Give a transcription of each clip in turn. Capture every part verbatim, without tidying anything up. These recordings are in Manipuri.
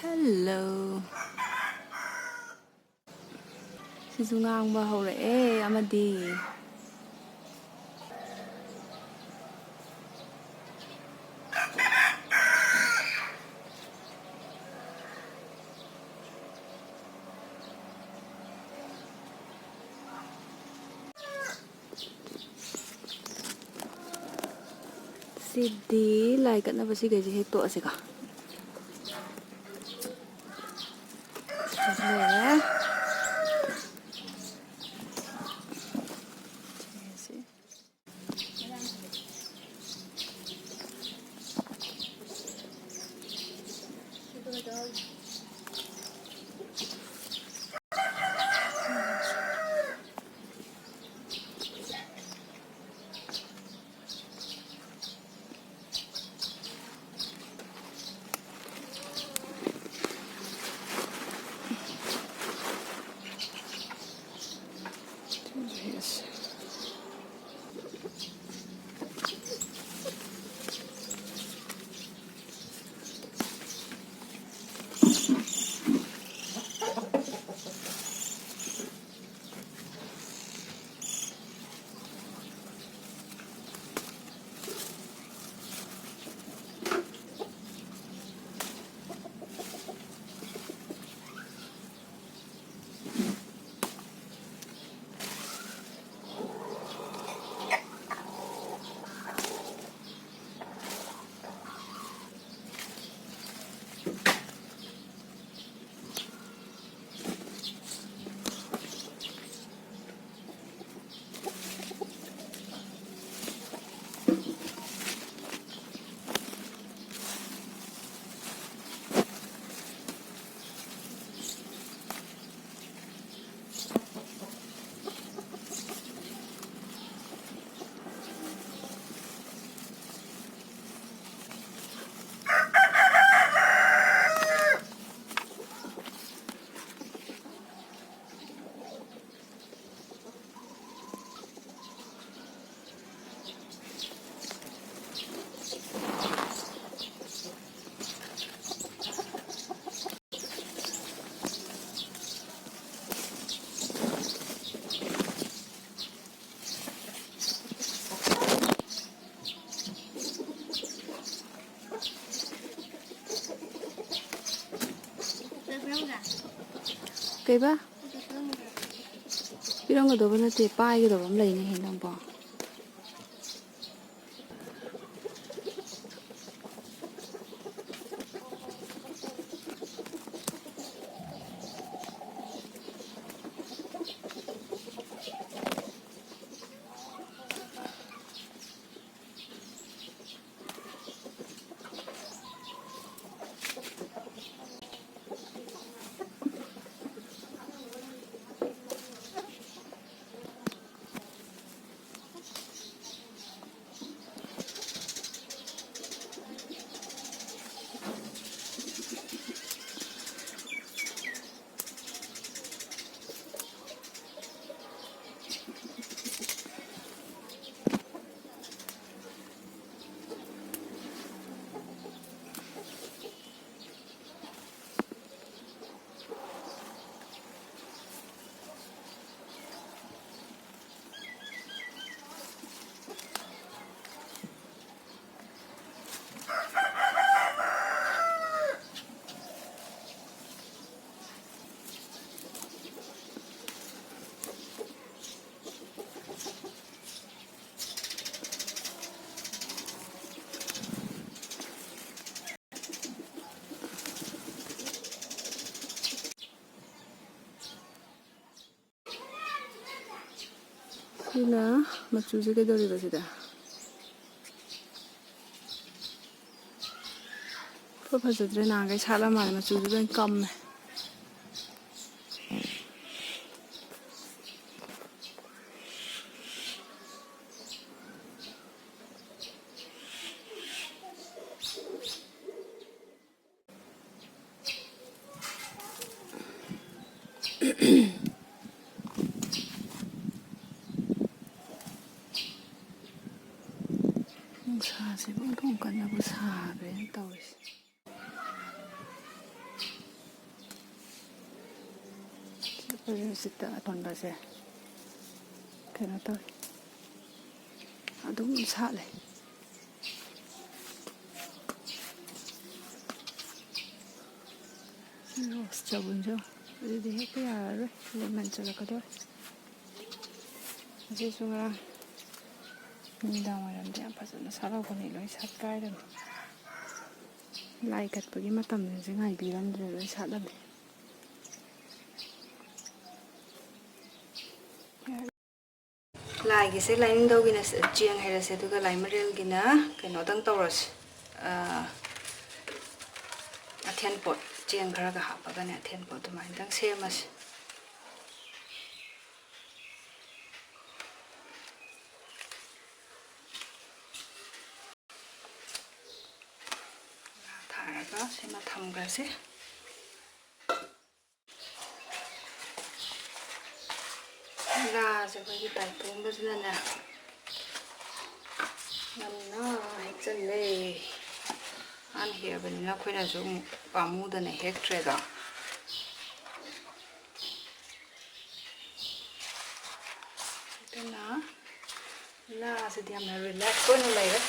Hello. ꯁꯤꯁꯨ ꯉꯥꯡꯕ ꯍꯧꯔꯛꯑꯦ ꯑꯃꯗꯤ꯫ ꯁꯤꯗꯤ ꯂꯥꯏ ꯀꯠꯅꯕ ꯁꯤꯈꯩꯁꯦ ꯍꯦꯛ ꯇꯣꯛꯑꯁꯤꯀꯣ꯫ ꯁꯤꯁꯨ ꯂꯣꯏꯔꯦ꯫ ꯀꯩꯕ? ꯄꯤꯔꯝꯒꯗꯕ ꯅꯠꯇꯦ, ꯄꯥꯏꯒꯗꯕ ꯑꯃ ꯂꯩꯅꯦꯍꯦ ꯅꯪꯕꯣ꯫ ꯁꯤꯅ ꯃꯆꯨꯁꯦ ꯀꯩꯗꯧꯔꯤꯕ ꯁꯤꯗ? ꯏꯐ ꯐꯖꯗ꯭ꯔꯦ, ꯅꯍꯥꯟꯈꯩ ꯁꯥꯠꯂ ꯃꯥꯜꯂꯦ, ꯃꯆꯨꯁꯦ ꯂꯣꯏ ꯀꯝꯃꯦ꯫ ꯅꯨꯡꯁꯥꯁꯤꯕꯨ ꯑꯣꯟꯊꯣꯛ ꯀꯟꯅꯕꯨ ꯁꯥꯈ꯭ꯔꯦꯅ ꯇꯧꯔꯤꯁꯦ꯫ ꯁꯤ opposite ꯑꯊꯣꯟꯕꯁꯦ ꯀꯩꯅꯣ ꯇꯧꯋꯦ, ꯑꯗꯨꯝ ꯁꯥꯠꯂꯦ꯫ ꯁꯤ rose ꯆꯕꯨꯟꯁꯨ ꯑꯗꯨꯗꯤ ꯍꯦꯛꯄ ꯌꯥꯔꯔꯣꯏ, ꯂꯦꯃꯟ ꯆꯨꯔꯛꯀꯗꯧꯔꯦ꯫ ꯑꯁꯤꯁꯨ ꯉꯔꯥꯡ ꯅꯨꯃꯤꯗꯥꯡ ꯋꯥꯏꯔꯝꯗ ꯌꯥꯝ ꯐꯖꯅ ꯁꯥꯠꯍꯧꯕꯅꯤ, ꯂꯣꯏ ꯁꯥꯠꯀꯥꯏꯔꯝꯃꯤ꯫ ꯂꯥꯏ ꯀꯠꯄꯒꯤ ꯃꯇꯝꯁꯦ ꯉꯥꯏꯕꯤꯔꯝꯗ꯭ꯔꯦ, ꯂꯣꯏ ꯁꯥꯠꯂꯝꯃꯤ꯫ ꯂꯥꯏꯒꯤꯁꯦ ꯂꯥꯏꯅꯤꯡꯊꯧꯒꯤꯅ ꯆꯦꯡ ꯍꯩꯔꯁꯦ, ꯑꯗꯨꯒ ꯂꯥꯏꯃꯔꯦꯜꯒꯤꯅ ꯀꯩꯅꯣꯗꯪ ꯇꯧꯔꯁꯦ꯫ ꯑꯥ, ꯑꯊꯦꯟ ꯄꯣꯠ, ꯆꯦꯡ ꯈꯔꯒ ꯍꯥꯞꯄꯒꯅꯦ, ꯑꯊꯦꯟ ꯄꯣꯠ ꯑꯗꯨꯃꯥꯏꯅꯗꯪ ꯁꯦꯝꯃꯁꯦ꯫ ꯊꯥꯔꯒ ꯁꯤꯃ ꯊꯝꯈ꯭ꯔꯁꯤ꯫ ꯂꯥꯁꯦ ꯑꯩꯈꯣꯏꯒꯤ ꯇꯥꯏꯄꯣꯝꯕꯁꯤꯅꯅꯦ ꯉꯟꯅ ꯍꯦꯛꯆꯜꯂꯦ꯫ ꯍꯥꯟꯅ ꯍꯦꯛꯑꯕꯅꯤꯅ ꯑꯩꯈꯣꯏꯅꯁꯨ ꯑꯃꯨꯛ ꯄꯥꯝꯃꯨꯗꯅ ꯍꯦꯛꯇ꯭ꯔꯦꯗꯣ꯫ ꯑꯗꯨꯅ ꯂꯥꯁꯤꯗꯤ ꯌꯥꯝꯅ ꯔꯤꯂꯦꯛꯁ ꯑꯣꯏꯅ ꯂꯩꯔꯦ꯫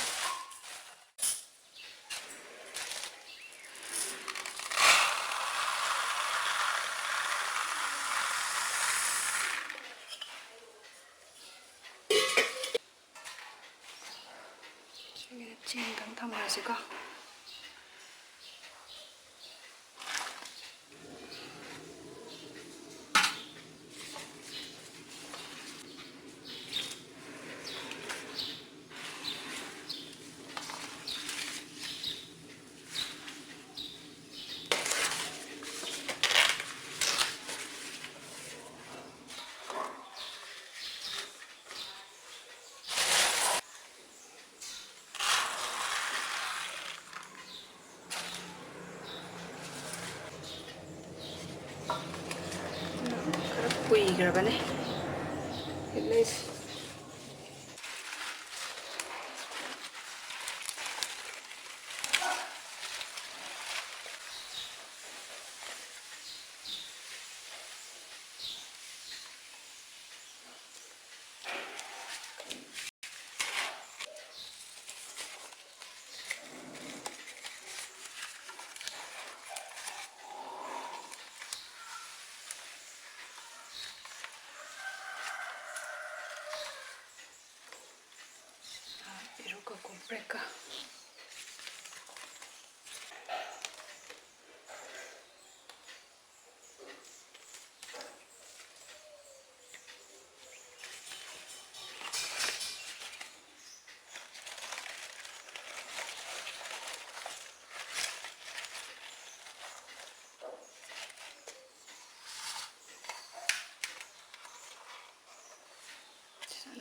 ꯆꯦꯡꯗꯪ ꯊꯝꯃꯁꯤꯀꯣ꯫ ꯈꯔ ꯀꯨꯏꯈ꯭ꯔꯕꯅꯦ ꯍꯦꯛꯂꯛꯏꯁꯦ꯫ ꯀꯣꯝꯄ꯭ꯔꯦꯛꯀ꯫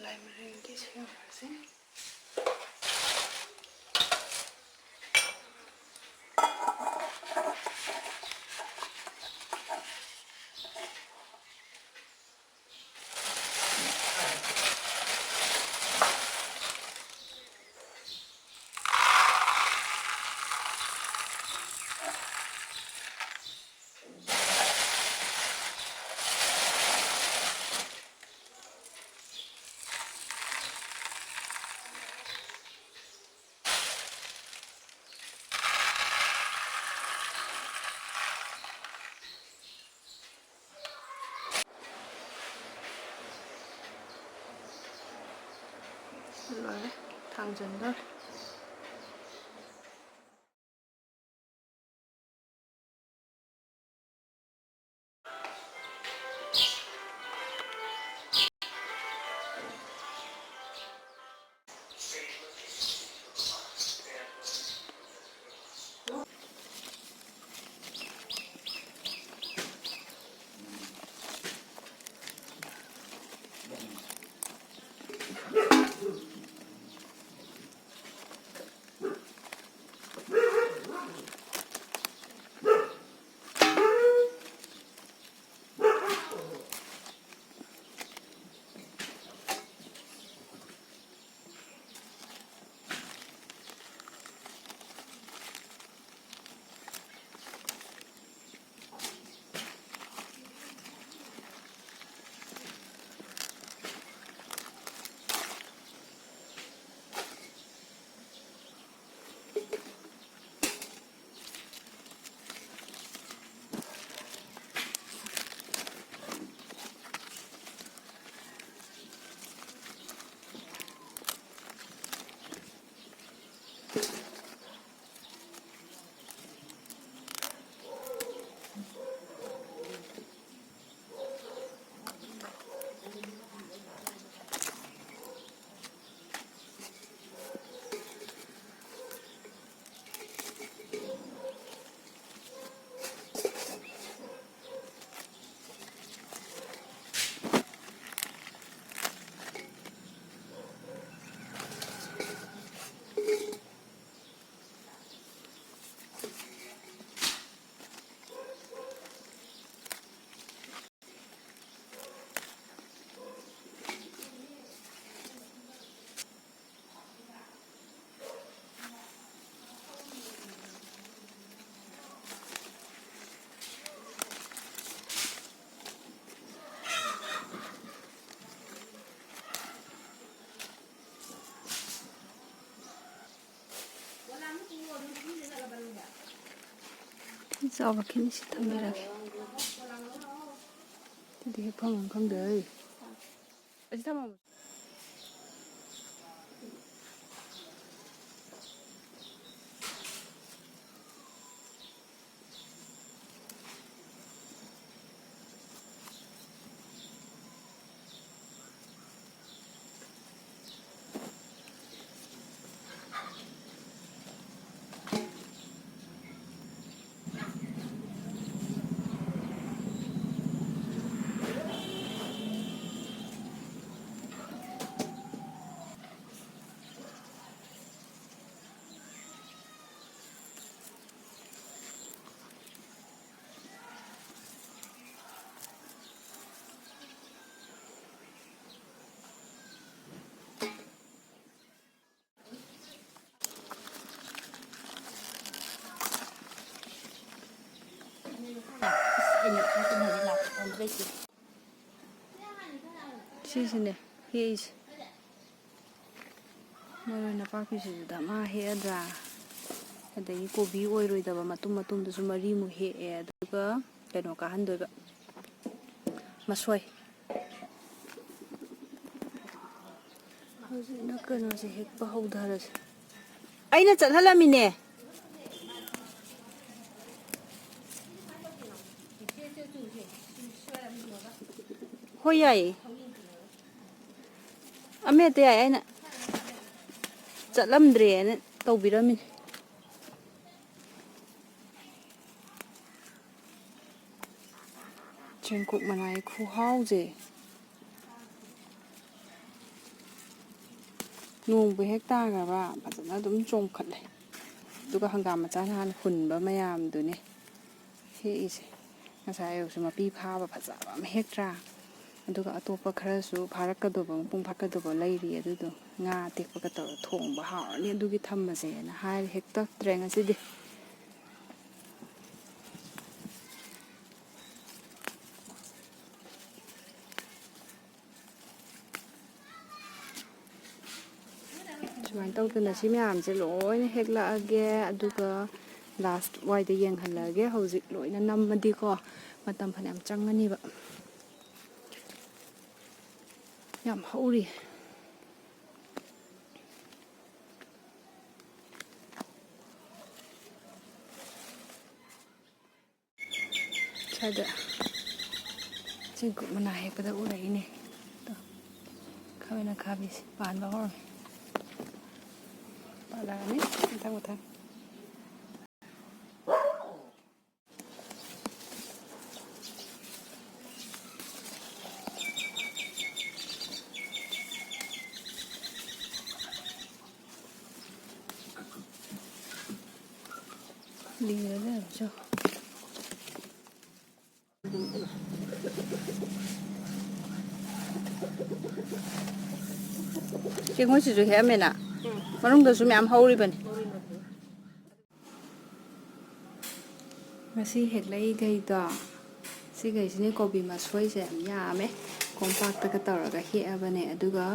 ꯂꯥꯏ ꯃꯔꯦꯡꯒꯤ ꯁꯦꯝꯈ꯭ꯔꯁꯦ꯫ ꯂꯣꯏꯔꯦ, ꯊꯥꯡꯖꯟꯗꯣꯔꯦ꯫ ꯆꯥꯎꯔꯛꯈꯤꯅꯤ, ꯁꯤ ꯊꯝꯕꯤꯔꯒꯦ꯫ ꯑꯗꯨꯗꯤ ꯍꯦꯛꯐꯝ ꯑꯃ ꯈꯪꯗ꯭ꯔꯦ꯫ ꯑꯁꯤ ꯊꯝꯃꯝꯃꯣ꯫ ꯁꯤꯁꯤꯅꯦ ꯍꯦꯛꯏꯁꯦ꯫ ꯃꯔꯣꯏ ꯅꯄꯥꯛꯄꯤꯁꯤꯁꯨ ꯗꯃꯥ ꯍꯦꯛꯑꯗ꯭ꯔꯥ? ꯑꯗꯒꯤ ꯀꯣꯕꯤ ꯑꯣꯏꯔꯣꯏꯗꯕ ꯃꯇꯨꯝ ꯃꯇꯨꯝꯗꯨꯁꯨ ꯃꯔꯤꯃꯨꯛ ꯍꯦꯛꯑꯦ꯫ ꯑꯗꯨꯒ ꯀꯩꯅꯣ ꯀꯥꯍꯟꯗꯣꯏꯕ, ꯃꯁꯣꯏ꯫ ꯍꯧꯖꯤꯛꯅ ꯀꯩꯅꯣꯁꯦ ꯍꯦꯛꯄ ꯍꯧꯊꯔꯁꯦ꯫ ꯑꯩꯅ ꯆꯠꯍꯜꯂꯝꯃꯤꯅꯦ꯫ ꯍꯣꯏ, ꯌꯥꯏꯌꯦ꯫ ꯑꯃ ꯍꯦꯛꯇ ꯌꯥꯏ, ꯑꯩꯅ ꯆꯠꯂꯝꯗ꯭ꯔꯦꯅ ꯇꯧꯕꯤꯔꯝꯃꯤꯅꯦ꯫ ꯆꯦꯡꯀꯨꯞ ꯃꯅꯥꯒꯤ ꯈꯨꯍꯥꯎꯁꯦ꯫ ꯅꯣꯡꯕꯨ ꯍꯦꯛ ꯇꯥꯈ꯭ꯔꯕ ꯐꯖꯅ ꯑꯗꯨꯝ ꯆꯣꯡꯈꯠꯂꯦ꯫ ꯑꯗꯨꯒ ꯍꯪꯒꯥꯝ ꯃꯆꯥ ꯅꯍꯥꯟ ꯍꯨꯟꯕ ꯃꯌꯥꯝꯗꯨꯅꯦ ꯍꯦꯛꯏꯁꯦ꯫ ꯉꯁꯥꯏ ꯑꯌꯨꯛꯁꯨ ꯃꯄꯤ ꯐꯥꯕ ꯐꯖꯕ ꯑꯃ ꯍꯦꯛꯇ꯭ꯔꯥ? ꯑꯗꯨꯒ ꯑꯇꯣꯞꯄ ꯈꯔꯁꯨ ꯐꯥꯔꯛꯀꯗꯧꯕ, ꯃꯄꯨꯡ ꯐꯥꯔꯛꯀꯗꯧꯕ ꯂꯩꯔꯤ꯫ ꯑꯗꯨꯗꯣ ꯉꯥ ꯑꯇꯦꯛꯄꯒ ꯇꯧꯔ ꯊꯣꯡꯕ ꯍꯥꯎꯔꯅꯤ꯫ ꯑꯗꯨꯒꯤ ꯊꯝꯃꯁꯦꯅ ꯍꯥꯏꯔꯦ꯫ ꯍꯦꯛꯇꯠꯇ꯭ꯔꯦ ꯉꯁꯤꯗꯤ꯫ ꯁꯨꯃꯥꯏꯅ ꯇꯧꯗꯅ ꯁꯤ ꯃꯌꯥꯝꯁꯦ ꯂꯣꯏꯅ ꯍꯦꯛꯂꯛꯑꯒꯦ, ꯑꯗꯨꯒ ꯂꯥꯁ ꯋꯥꯏꯗ ꯌꯦꯡꯍꯜꯂꯛꯑꯒꯦ꯫ ꯍꯧꯖꯤꯛ ꯂꯣꯏꯅ ꯅꯝꯃꯗꯤꯀꯣ, ꯃꯇꯝ ꯐꯅꯌꯥꯝ ꯆꯪꯉꯅꯤꯕ꯫ ꯌꯥꯝ ꯍꯧꯔꯤ꯫ ꯁ꯭ꯋꯥꯏꯗ ꯆꯦꯡꯀꯨꯞ ꯃꯅꯥ ꯍꯦꯛꯄꯗ ꯎꯔꯛꯏꯅꯦ꯫ ꯇꯣ, ꯈꯥꯃꯦꯟ ꯑꯈꯥꯕꯤꯁꯦ ꯄꯥꯟꯕ ꯍꯧꯔꯝꯃꯦ꯫ ꯄꯥꯜꯂꯛꯑꯅꯤ ꯃꯊꯪ ꯃꯊꯪ꯫ ꯂꯤꯔ ꯂꯩꯔꯝꯃꯤꯁꯦ ꯌꯦꯡꯉꯣ꯫ ꯆꯦꯡꯉꯣꯏꯁꯤꯁꯨ ꯍꯦꯛꯑꯝꯃꯦꯅ꯫ ꯃꯅꯨꯡꯗꯁꯨ ꯃꯌꯥꯝ ꯍꯧꯔꯤꯕꯅꯤ꯫ ꯉꯁꯤ ꯍꯦꯛꯂꯛꯏꯈꯩꯗꯣ, ꯁꯤꯈꯩꯁꯤꯅꯦ꯫ ꯀꯣꯕꯤ ꯃꯁꯣꯏꯁꯦ ꯌꯥꯝ ꯌꯥꯝꯃꯦ꯫ ꯀꯣꯝꯄꯥꯛꯇꯒ ꯇꯧꯔꯒ ꯍꯦꯛꯑꯕꯅꯦ꯫ ꯑꯗꯨꯒ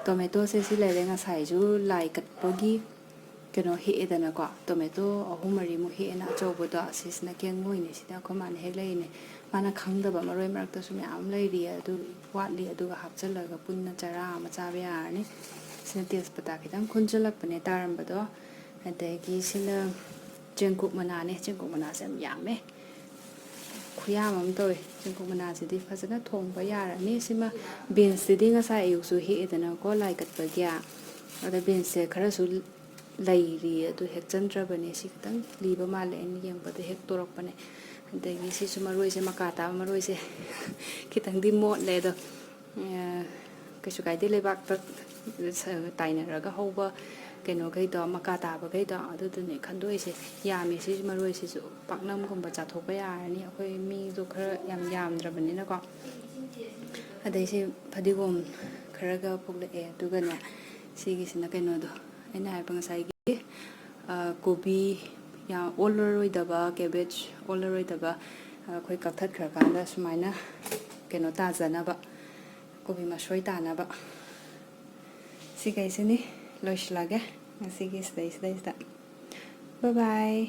ꯇꯣꯃꯦꯇꯣꯁꯦ ꯁꯤ ꯂꯩꯔꯦ꯫ ꯉꯁꯥꯏꯁꯨ ꯂꯥꯏ ꯀꯠꯄꯒꯤ ꯀꯩꯅꯣ ꯍꯦꯛꯑꯦꯗꯅꯀꯣ, ꯇꯣꯃꯦꯇꯣ ꯑꯍꯨꯝ ꯃꯔꯤꯃꯨꯛ ꯍꯦꯛꯑꯦꯅ, ꯑꯆꯧꯕꯗꯣ꯫ ꯑꯁꯤꯁꯤꯅ ꯀꯦꯡꯉꯣꯏꯅꯦ꯫ ꯁꯤꯗ ꯑꯩꯈꯣꯏ ꯃꯥꯅ ꯍꯦꯛꯂꯛꯏꯅꯦ꯫ ꯃꯥꯅ ꯈꯪꯗꯕ ꯃꯔꯣꯏ ꯃꯔꯛꯇꯁꯨ ꯃꯌꯥꯝ ꯂꯩꯔꯤꯌꯦ, ꯑꯗꯨ ꯋꯥꯠꯂꯤ꯫ ꯑꯗꯨꯒ ꯍꯥꯞꯆꯤꯜꯂꯒ ꯄꯨꯟꯅ ꯆꯔꯥ ꯑꯃ ꯆꯥꯕ ꯌꯥꯔꯅꯤ꯫ ꯁꯤꯅ ꯇꯦꯖꯄꯇꯥ ꯈꯤꯇꯪ ꯈꯨꯟꯖꯤꯜꯂꯛꯄꯅꯦ ꯇꯥꯔꯝꯕꯗꯣ꯫ ꯑꯗꯒꯤ ꯁꯤꯅ ꯆꯦꯡꯀꯨꯞ ꯃꯅꯥꯅꯦ꯫ ꯆꯦꯡꯀꯨꯞ ꯃꯅꯥꯁꯦ ꯌꯥꯝ ꯌꯥꯝꯃꯦ, ꯈꯨꯌꯥꯝ ꯑꯃ ꯇꯧꯋꯦ꯫ ꯆꯦꯡꯀꯨꯞ ꯃꯅꯥꯁꯤꯗꯤ ꯐꯖꯅ ꯊꯣꯡꯕ ꯌꯥꯔꯅꯤ꯫ ꯁꯤꯃ ꯕꯤꯟꯁꯁꯤꯗꯤ ꯉꯁꯥꯏ ꯑꯌꯨꯛꯁꯨ ꯍꯦꯛꯑꯦꯗꯅꯀꯣ, ꯂꯥꯏ ꯀꯠꯄꯒꯤ꯫ ꯑꯗ ꯕꯤꯟꯁꯁꯦ ꯈꯔꯁꯨ ꯂꯩꯔꯤ, ꯑꯗꯨ ꯍꯦꯛꯆꯟꯗ꯭ꯔꯕꯅꯦ꯫ ꯁꯤ ꯈꯤꯇꯪ ꯂꯤꯕ ꯃꯥꯜꯂꯦ, ꯑꯩꯅ ꯌꯦꯡꯕꯗ ꯍꯦꯛ ꯇꯣꯔꯛꯄꯅꯦ꯫ ꯑꯗꯒꯤ ꯁꯤꯁꯨ ꯃꯔꯣꯏꯁꯦ, ꯃꯀꯥ ꯇꯥꯕ ꯃꯔꯣꯏꯁꯦ ꯈꯤꯇꯪꯗꯤ ꯃꯣꯠꯂꯦ, ꯑꯗꯣ ꯑ, ꯀꯩꯁꯨ ꯀꯥꯏꯗꯦ꯫ ꯂꯩꯕꯥꯛꯇ ꯁ-, ꯇꯥꯏꯅꯔꯒ ꯍꯧꯕ ꯀꯩꯅꯣꯈꯩꯗꯣ, ꯃꯀꯥ ꯇꯥꯕꯈꯩꯗꯣ, ꯑꯗꯨꯗꯨꯅꯦ ꯈꯟꯗꯣꯛꯏꯁꯦ꯫ ꯌꯥꯝꯃꯦ ꯁꯤ ꯃꯔꯣꯏꯁꯤꯁꯨ, ꯄꯥꯛꯅꯝꯒꯨꯝꯕ ꯆꯥꯊꯣꯛꯄ ꯌꯥꯔꯅꯤ꯫ ꯑꯩꯈꯣꯏ ꯃꯤꯗꯣ ꯈꯔ ꯌꯥꯝ ꯌꯥꯝꯗ꯭ꯔꯕꯅꯤꯅꯀꯣ꯫ ꯑꯗꯩ ꯁꯤ ꯐꯗꯤꯒꯣꯝ ꯈꯔꯒ ꯄꯣꯛꯂꯛꯑꯦ꯫ ꯑꯗꯨꯒꯅꯦ, ꯁꯤꯒꯤꯁꯤꯅ ꯀꯩꯅꯣꯗꯣ, ꯑꯩꯅ ꯍꯥꯏꯕ ꯉꯁꯥꯏꯒꯤ, ꯑ, ꯀꯣꯕꯤ ꯌꯥꯝ ꯑꯣꯜꯂꯔꯣꯏꯗꯕ, ꯀꯦꯕꯦꯖ ꯑꯣꯜꯂꯔꯣꯏꯗꯕ, ꯑ, ꯑꯩꯈꯣꯏ ꯀꯛꯊꯠꯈ꯭ꯔꯀꯥꯟꯗ ꯁꯨꯃꯥꯏꯅ ꯀꯩꯅꯣ ꯇꯥꯖꯅꯕ, ꯀꯣꯕꯤ ꯃꯁꯣꯏ ꯇꯥꯅꯕ꯫ ꯁꯤꯈꯩꯁꯤꯅꯤ꯫ ꯂꯣꯏꯁꯤꯜꯂꯒꯦ ꯉꯁꯤꯒꯤ ꯁꯤꯗꯩꯁꯤꯗꯩꯁꯤꯗ꯫ Bye bye꯫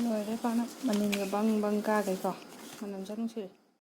ꯂꯣꯏꯔꯦ ꯄꯥꯛꯅꯝ꯫ ꯃꯅꯤꯟꯒ ꯕꯪ ꯕꯪ ꯀꯥꯈꯩꯀꯣ꯫ ꯃꯅꯝꯁꯨ ꯅꯨꯡꯁꯤꯔꯦ꯫